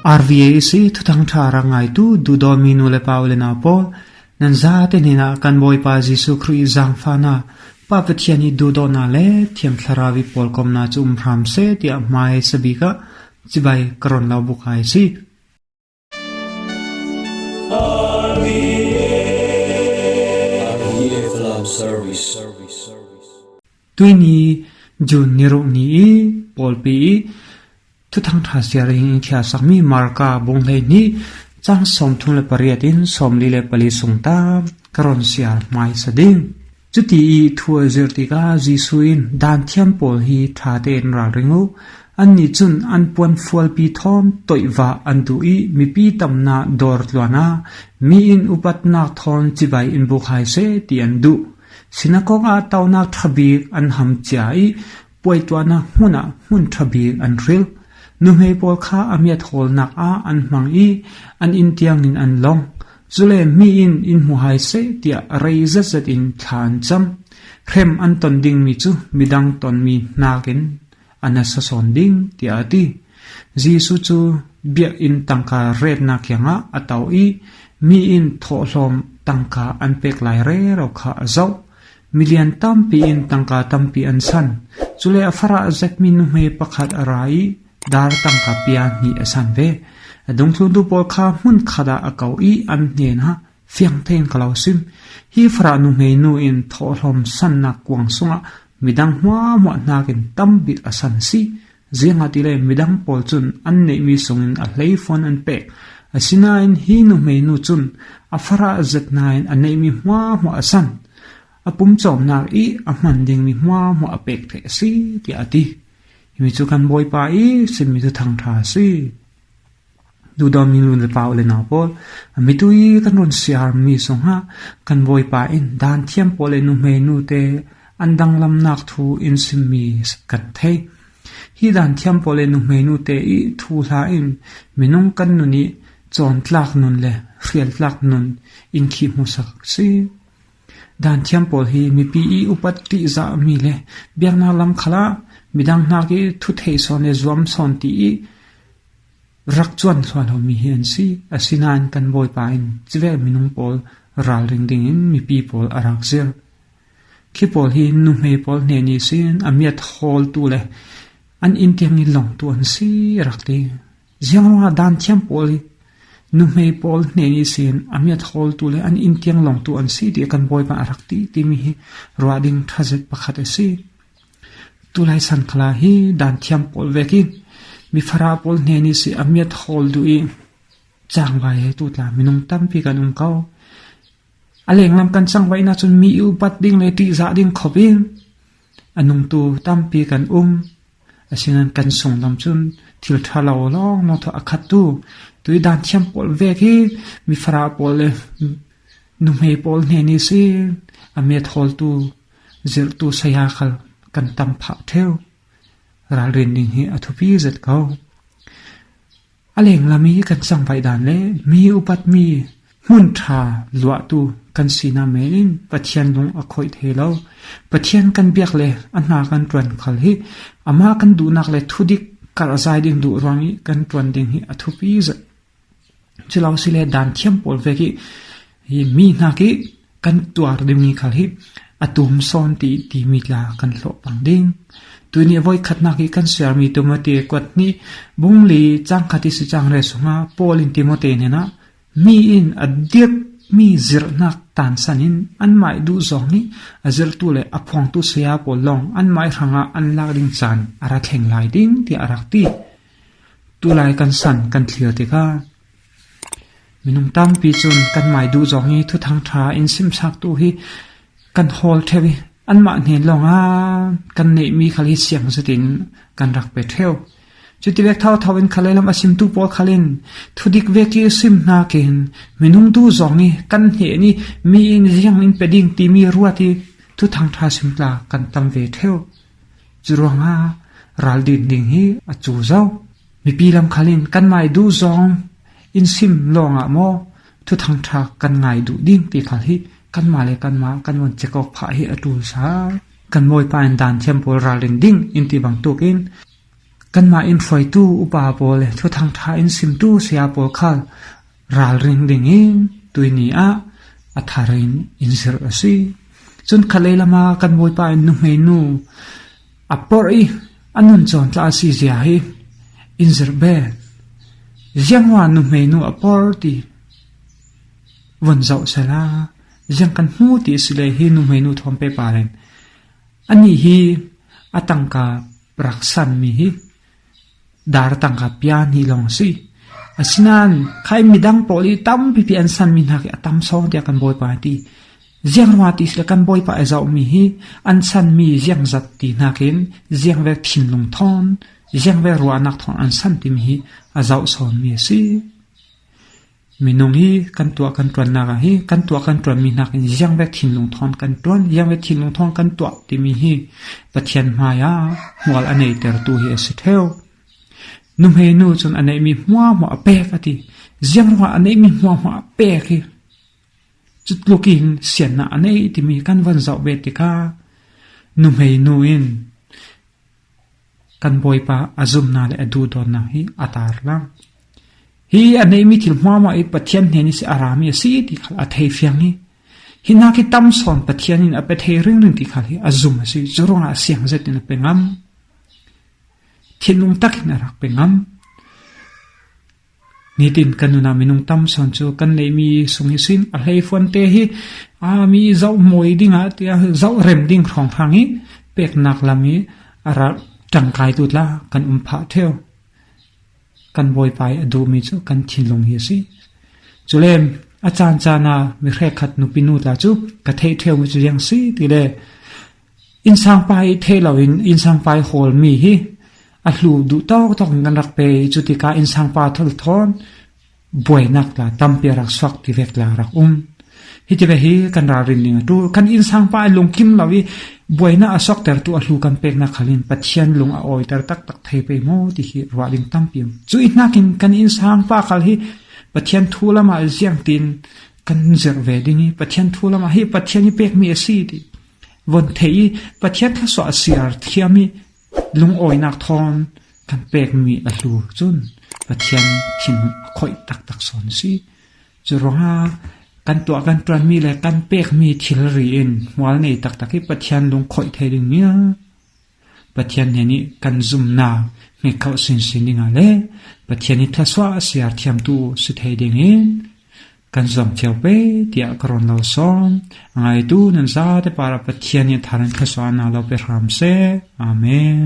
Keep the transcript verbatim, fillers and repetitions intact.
R V A C Thuthang Ṭha rak ngaitu duhdawtmi nu le pa u le nau pawl, nan zate hnenah kan Bawipa Jesuh Khrih zangfahna, Pa Pathian i duhdawtna le Thiang Thlarau i pawlkomna cu um hram seh tiah hmaisa bik ah cibai ka run lo buk hai si. Tuihni June ni ruk ni i pawlpi i Thuthang Ṭha siar in khiasakmi Marka bung hleihnih cang sawmthum le pariat in sawmli le pali sung ta ka run siar hmaisa ding. Cuti i thu a zir tikah Jesuh in daan thiam pawl hi ṭha tein ralring u. Annih cun an puan fualpi thawn toihvah an duh i mipi tamnak dawr tluan a, mi in upatnak thawn cibai in buk hai seh ti an duh. Sinakok ah taunak ṭha bik an ham cia i puaituahnak hmun ah hmun ṭha bik an hril. Nuhmei pawl kha a miat hawlnak ah an hmang i an inn tiangin an lawng. Cule mi in in hmu hai seh tiah rei zetzet in thla an cam. Hrem an ton dingmi cu midang tonmi hnakin a nasa sawn ding, tiah a ti. Jesuh cu biakinn tangka retnak kiangah a to i mi in thawhlawm tangka an pek lai rero kha a zoh. Milian tampi in tangka tampi an san. Cule a farah zetmi nuhmei pakhat a ra i dar tangka pia hnih a san ve. A dungthluntu pawl kha hmun khat ah a ko i an hnenah, "Fiang tein ka lo sim. Hi farah nuhmei nu in thawhlawm sannak kuang sungah midang hmuahhmuah hnakin tam bik a san si. Ziangahtile midang pawl cun an neihmi sungin a hleifuan an pek. Asinain hi nuhmei nu cun a farah zetna in a neihmi hmuahhmuah a san. A pumcawmnak i a hman dingmi hmuahhmuah a pek thei a si," tiah a ti. Himi cu kan Bawipa i simmi Thuthang Ṭha a si. Duhdawtmi nu le pa u le nau pawl, a mitu i kan run siarmi sungah kan Bawipa in daan thiam pawl le nuhmei nute an danglamnak thu in simmi kan thei. Hi daan thiam pawl le nuhmei nute i thuhla in minung kan nun i cawntlak nun le hrialtlak nun in khi hmuhsak si. Daan thiam pawl hi mipi i upat ṭihzahmi le biaknak lam khalah midang hnak i thu thei sawn le zuam sawn ti i rak cuan hluahhlomi hi an si. Asinain kan Bawipa in civek minung pawl ralring dingin mipi pawl a rak zir. Khi pawl hi nuhmei pawl hnen ihsin a miat hawltu le an inn tiang i lawngtu an si, a rak ti. Ziang ruangah daan thiam pawl hi nuhmei pawl hnen ihsin a miat hawltu le an inn tiang lawngtu an si, tiah kan Bawipa a rak ti, timi hi ruah ding ṭha zet pakhat a si. Tulai san khalah hi daan thiam pawl vekin mi farah pawl hnen ihsin a miat hawl duh i cangvai he tu tla minung tampi kan um ko. A lenglam kan cangvaihnak cun mi i upat ding le ṭihzah ding khop in a nungtu tampi kan um. Asinain kan sunglam cun thil ṭha lo lawnglawng thaw a khattu tui daan thiam pawl vek hi mi farah pawl le nuhmei pawl hnen ihsin a miat hawltu, zirhtu saya khal kan tam phah ṭheu. Ralrin ding hi a thupi zet ko. A lenglam i kan cangvaih dan le mi upatmi hmun ṭha luahtu kan sinak men in Pathian lung a khoih thei lo. Pathian kan biak le a hna kan ṭuan khal hi amah kan duhnak le thudik karhzai ding duh ruang i kan ṭuan ding hi a thupi zet. Cu lo si le daan thiam pawl vek i hi mi hnak i kan tuar dingmi khal hi a tum sawn ti, timi tla kan hlawh pang ding. Tuini a voikhatnak i kan siarmi Timote kuat hnih bung li cang khat i si cang re sungah Paul in Timote hnenah mi in a dirmi zirhnak tansan in anmah i duh zong i a zirhtu le a phuangtu saya pawl lawng anmah i hrangah an lak ding caan a ra thleng lai ding, tiah a rak ti. Tulai kan san kan thlir tikah minung tampi cun kanmah i duh zong i Thuthang Ṭha in simsaktu hi kan hawl ṭheu i anmah hnen lawngah kan neihmi khal hi siang zetin kan rak pe ṭheu. Cutivek thotho in khalei lam a simtu pawl khal in thudik vek i sim hnakin minung duh zong i kan hnen i mi in ziang in pe ding timi ruat i Thuthang Ṭha sim tla kan tam ve ṭheu. Cu ruangah ralrin ding hi a cu zo. Mipi lam khal in kanmah i duh zong in sim lawngah maw Thuthang Ṭha kan ngai duh ding ti khal hi kanmah le kanmah kan vun cek awk phah hi a ṭul sa. Kan Bawipa in daan thiam pawl ralrin ding in ti bangtuk in Kanmah in hruaitu upa pawl le thuthang ṭha in simtu saya pawl khal ralring dingin tuini ah a tharin in zirh a si. Cun khatlei lama kan Bawipa in nuhmeinu a porh i a nun cawn tla a si zia hi in zirh bet. Ziangruangah nuhmeinu a porh ti von zoh sela, ziang kan hmu ti a si le hi nuhmeinu thawn pehpar in anih hi a tangka rak sanmi hi dar tangka pian hi lawng a si. Asinain khai midang pawl i tampipi an sanmi hnak hi a tam sawn tiah kan Bawipa a ti. Ziangruangah ti sila kan Bawipa a zohmi hi an sanmi ziangzat ti hnakin ziangvek thinlung thawn, ziangvek ruahnak thawn an san timi hi a zoh sawnmi a si. Minung hi kan tuah kan ṭuannak ah hi kan tuah kan ṭuanmi hnakin ziangvek thinlung thawn kan ṭuan, ziangvek thinlung thawn kan tuah timi hi Pathian hmaiah hmual a neitertu hi a si ṭheu. Nuhmeinu cun a neihmi hmuahhmuah a pek a ti. Ziangruangah a neihmi hmuahhmuah a pek hi cutlukin siannak a nei timi kan von zoh bet tikah nuhmeinu in kan Bawipa a zumnak le a duhdawtnak hi a tarlang. Hi a neihmi thil hmuahhmuah i Pathian hnen i si a rami a si ti khal a thei fiang hi. Hi nak i tam sawn Pathian in a pe thei ringring ti khal hi a zum a si. Cu ruangah a siang zet in a pe ngam. Thinlung takin a rak pe ngam. Nitin kan nunah minung tam sawn cu kan neihmi sung ihsin a hleifuan te hi, aa, mi zoh mawi dingah tiah zoh rem ding hrawnghrang i peknak lam i a rak ṭangkaitu tla kan um phah ṭheu. Kan Bawipa i a duhmi cu kan thinlung hi a si. Cule a caan caan ah mi hrekkhat nupi nu tla cu ka theih ṭheu mi cu ziang si ti le, innsangpa i theih loin innsangpa i hawlmi hi a hlu duh tawk tawk in kan rak pe i cutikah innsangpa thal thawn buainak tla tampi a rak suak ti vek tla a rak um. Hi ti ve hi kan ralrin ding a ṭul. Kan innsangpa i lungkim lo i buainak a suaktertu a hlu kan peknak khal in Pathian lung a awiter taktak thei pei maw ti hi ruah ding tampi um. Cu i hnakin kan innsangpa khal hi Pathian thu lamah ziangtin kan zirh ve ding i Pathian thu lamah hi Pathian i pekmi a si ti von theih i Pathian thluasuah a siar thiam i lungawinak thawn kan pekmi a hlu cun Pathian thinhun a khoih taktak sawn a si. Cu ruangah kan tuah kan ṭuanmi le kan pekmi thilri in hmual nei taktak i Pathian lung khoih thei ding mi a Pathian hnen i kan zumnak hngekhoh sinsin dingah le Pathian i thluasuah a siar thiamtu si thei dingin kan zuam cio pei tiah ka run lo sawn. A ngaitu nan zate parah Pathian i tharin thluasuahnak lo pe hram seh. Amen.